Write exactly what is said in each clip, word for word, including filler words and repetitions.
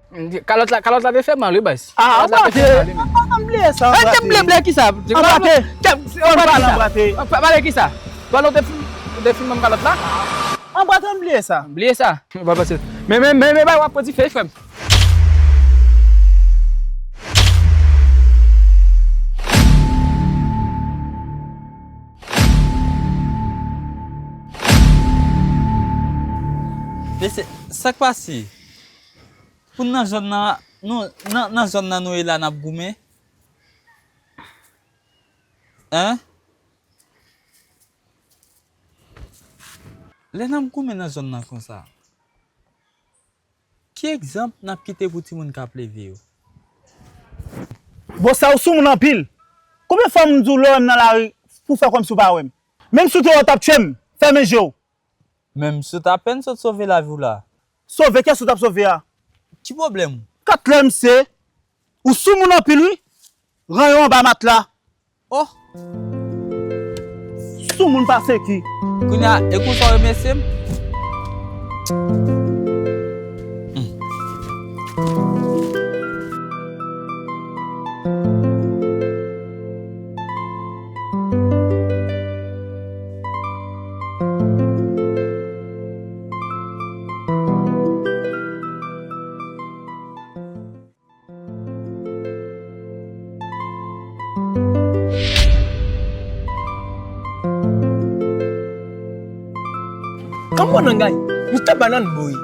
Kalòt la, kalòt la te fè mal, wi, baz. Ah, kalòt la te fè mal, wi, men. Anbrate. Anbrate. Anbrate kisa? Anbrate kisa? Pale kisa? Pale, ou te fin, ou te fin ban m kalòt la? Anbrate, anbrate sa. Bliye sa. Men, men, men, men, bay w ap pran dife, frè m. Mesye, sa k pase? Pou n nan zòn nan, nou, nan, nan zòn nan nou ye la, n ap goumen? Hein? Lè n ap goumen nan zòn nan konsa, ki egzanp n ap kite pou timoun k ap leve yo? Bon, sa ou soumoun anpil. Konbyen fwa m di w lè w wè m nan lari pou fè kòmsi w pa wè m? Menm si w te wè w t ap tchwe m, fèmen je w. Menm si w t apèn sot sove lavi w la. Sove? Kiyès ou t ap sove a? Ki pwoblèm ou? Kat lè m se. Ou soumoun anpil wi. Ranyon anba matla. Oh! Soumoun pase ki. Kounye a, e konsa w remèsye m? Hmm. Kòm mwen nan gay, Mister Banana Boy.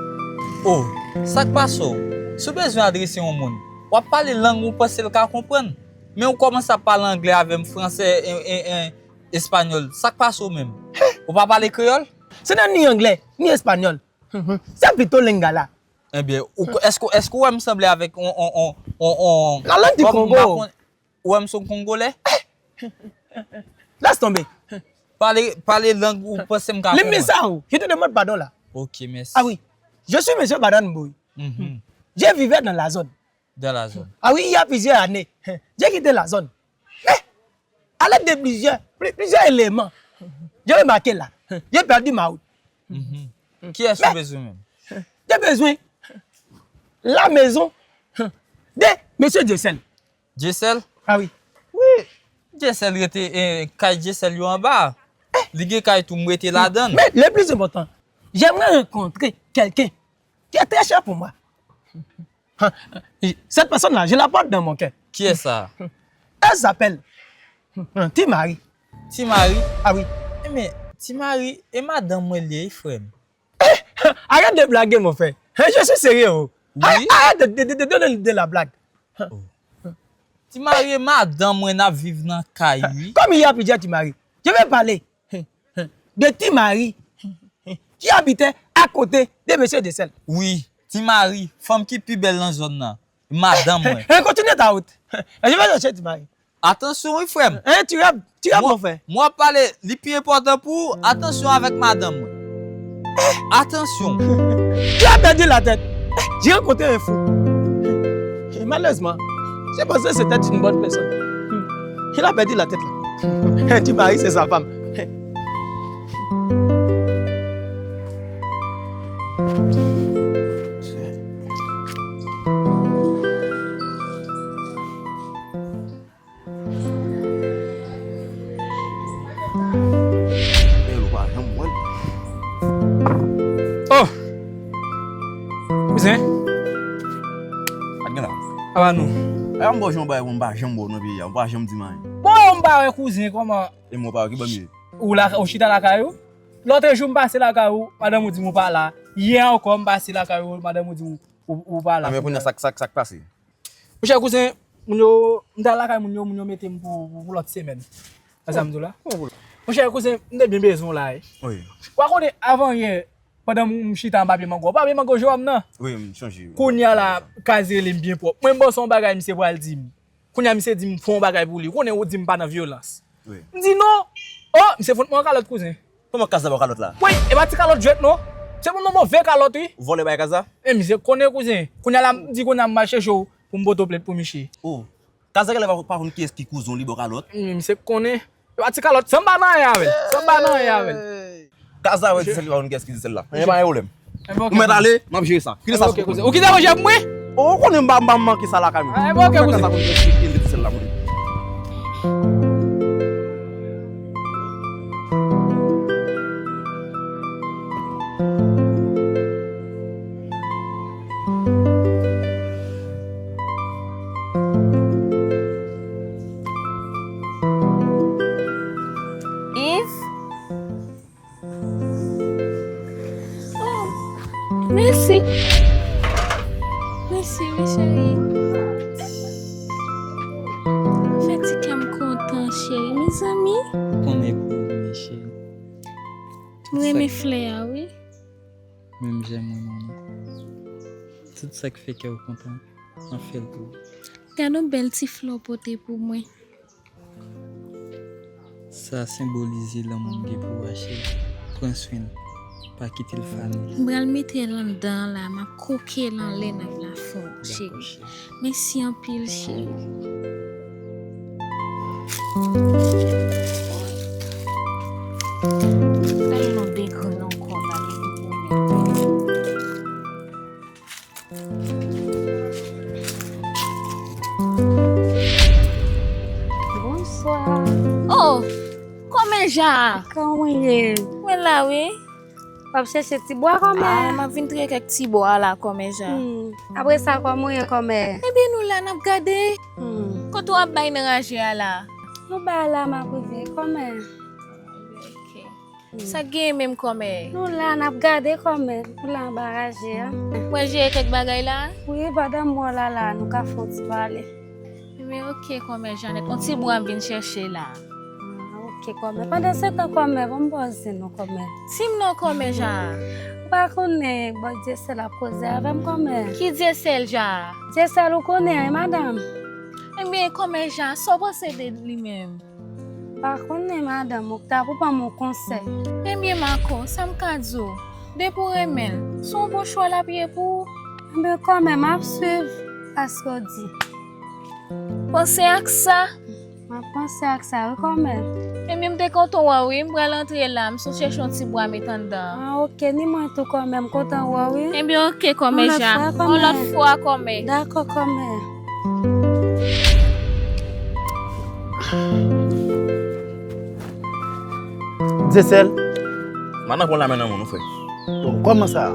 Oh, sa k pase w? Si w bezwen adrese yon moun, w ap pale lang ou panse l ka konprann. Men ou kòmanse ap pale anglè avè m, fransè, en, en, en, espanyòl. Sa k pase w menm? Ou pa pale kreyòl? Se nan ni anglè, ni espanyòl. Se pito Lingala. Ebyen, ou, èske, èske w wè m sanble avèk on, on, on, on, on... La langue du Congo. Ou wè m se yon Kongolè? Laisse tomber. Pale, pale lang ou panse m ka konprann. Limite sa ou, je te demande pardon là. Ok, merci. Ah oui, je suis Monsieur Badan Boy. Mhm. Je vivais dans la zone. Dans la zone. Ah oui, il y a plusieurs années, j'ai quitté la zone. Mais, à l'aide de plusieurs, pli-, plusieurs éléments, j'ai remarqué là, j'ai perdu ma route. Mhm. Kiyès ou bezwen menm? J'ai besoin la maison de Monsieur Dieuseul. Dieuseul? Ah oui. Wi. Dieuseul rete, eh, kay Dieuseul yo anba. Li gen kay tou, m rete ladan l. Mais le plus important, j'aimerais rencontrer quelqu'un qui est très cher pour moi. Cette personne-là, je la porte dans mon cœur. Kiyès sa? Elle s'appelle Ti Marie. Ti Marie? Ah oui. Eh, men, Ti Marie, e madanm mwen li ye, frè m. Arrête de blaguer, mon frère. Hein, je suis sérieux, oh. Wi. Arrête, arrête de, de, de, de donner de la blague. Oh. Ti Marie, madanm mwen, n ap viv nan kay, wi. Comme il y a plusieurs Ti Marie, je vais parler de Ti Marie qui habitait à côté de Monsieur Dieuseul. Wi, Ti Marie, fanm ki pi bèl nan zòn nan. Madanm mwen. Hein, continue ta route. Je vais chercher Ti Marie. Atansyon, wi, frè m. Hein, tu rêves, tu rêves, mon frère. Mwen ap pale, li pi enpòtan pou ou, atansyon avèk madanm mwen. Atansyon. Tu as perdu la tête. J'ai rencontré un fou. Et malheureusement, je pensais que c'était une bonne personne. Il a perdu la tête là. Ti Marie, c'est sa femme. Bèl, ou pa janm wè l. Oh! Kouzen? Sa k gen la? Apa nou? Ay, m ba w jan w bay, m pa janm ba w nan peyi a, m pa janm di m anyen. Bon, m pa wè kouzen, kòman? E mwen pa wè, ki bò m ye? Ou la, ou chita lakay ou? Lòt jou m pase lakay ou, madanm ou di m ou pa la. Yè ankò m pase lakay ou, madanm ou di m ou, ou, ou pa la. Ah, men kounye a sa, sa, sa k pase? Monchè kouzen, moun yo, m t al lakay moun yo, moun yo mete m pou, pou, pou lòt semèn. Sa m di w la. Monchè kouzen, m te byen bezwen w la, wi. Wi. Ou pa konnen avan yè, pandan m, m chita anba pye mango, ou pa pye mango Jewòm nan? Wi, m sonje, wi. Kounye a la, Kaz rele m byen pwòp. Mwen, m ba w se yon bagay misye pral di m. Kounye a, misye di m fè yon bagay pou li. Ou konnen ou di m pa nan vyolans. Wi. M di non. Oh, misye fout mwen yon kalòt, kouzen. Kòman Kaz la ba w kalòt la? Woy, e pa ti kalòt jwèt non. Se pou yon move kalòt, wi. Ou vòlè bay Kaz la? E misye konnen, kouzen. Kounye a la, m di kounye a m al chèche w pou m pote w plent pou misye. Oh, Kaz la genlè pa, pa konn kiyès ki kouzen w li ba w kalòt. Misye konnen. E pa ti kalòt, san m pa nan anyen avè l. San m pa nan anyen avè l. Kaz la wè Dieuseul li pa konn kiyès ki Dieuseul la. Anyen, pa gen pwoblèm. Ou mèt ale, m ap jere sa. Kite sa sou kont mwen. Ou kite manje pou mwen? Ou konnen m pa, m pa manke sa lakay mwen. Ah, bon, ok, kouzen. Sa konn fè ki mete sèl la, mwen. Yves? Oh, mèsi. Mèsi, wi, cheri. Fè ti kè m kontan, cheri. Mezanmi. Konnen pou mwen, cheri. M renmen flè a, wi. Menm jan mwen, manman. Tout sa k fè kè w kontan, an fè l pou ou. Gad yon bèl ti flè w pote pou mwen. Sa senbolize lanmou m gen pou ou a, cheri. Pran swen l. Pa kite l fane. M pral mete l anndan la, m ap koke l anlè nan plafon, cheri. Dakò, cheri. Mèsi anpil, cheri. Tèlman degrenn ankò la, li pou mwen. Bonswa. Oh, kòmè Jan? Kòman w ye? Mwen la, wi. W ap chèche ti bwa, kòmè? Ah, m ap vin triye kèk ti bwa la, kòmè Jan. Hmm. Apre sa, kòman w ye, kòmè? Ebyen, nou la, n ap gade. Hmm. Kote w ap bay nan raje a la? Nou bay la, m ap rive, kòmè. Ok. Sa k genyen menm, kòmè? Nou la, n ap gade, kòmè. Nou la anba raje a. Mwen jere kèk bagay la? Wi, pandan m wè w la, la, nou ka fè yon ti pale. Men ok, kòmè Janèt. Yon ti bwa m vin chèche la. Ah, ok, kòmè. Pandan se tan, kòmè, ban m ba w zen non, kòmè. Di m non, kòmè Jan. Ou pa konnen, bò Dyesèl ap koze avè m, kòmè. Ki Dyesèl, Jan? Dyesèl, ou konnen, wi, madanm. Ebyen, kòmè Jan, sa w panse de li menm? Pa konnen, madanm, ou ta pou ban m yon konsèy. Ebyen, Mako, sa m ka di w? Depi w renmen l, se yon bon chwa l ap ye pou ou. Ebyen, kòmè, m ap swiv sa w di. Panse ak sa. M ap panse ak sa, wi, kòmè. Ebyen, m te kontan wè w, wi. M pral antre la, m sot chèche yon ti bwa met anndan. Ah, ok, ni mwen tou, kòmè, m kontan wè w, wi. Ebyen, ok, kòmè Jan. Yon lòt fwa, kòmè. Dakò, kòmè. Dyesèl. Madan pran lanmè nan men nou, frè. Bon, kòman sa?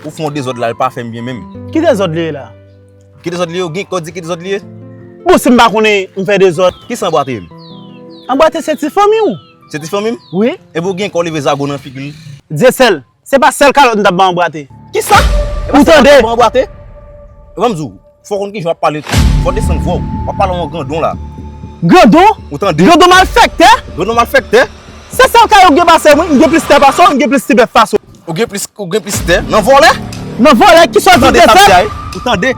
Ou fè yon dezòd la, li pa fè m byen menm. Ki dezòd li ye la? Ki dezòd li ye? Ou gen kò di ki dezòd li ye? Bon, si m pa konnen, m fè dezòd. Kisa anbwate ye menm? Anbwate se ti fanmi w. Se ti fanmi m? Wi. Epi ou gen kò leve zago nan figi l. Dyesèl. Se pa sèl kalòt m t ap ba w anbwate. Kisa? Ou tande? Ou anbwate? Ban m di w, fò w konn kijan w ap pale tou. Fò w desann vwa w. W ap pale yon grandon la. Grandon? Ou tande? Grandon malfektè? Grandon malfektè? Se sèl kay ou gen pase m, wi. M gen plis tè pase w, m gen plis ti bèf pase w. Ou gen plis, ou gen plis tè? Nan vòlè? Nan vòlè, kisa w di Dyesèl? Ou tande?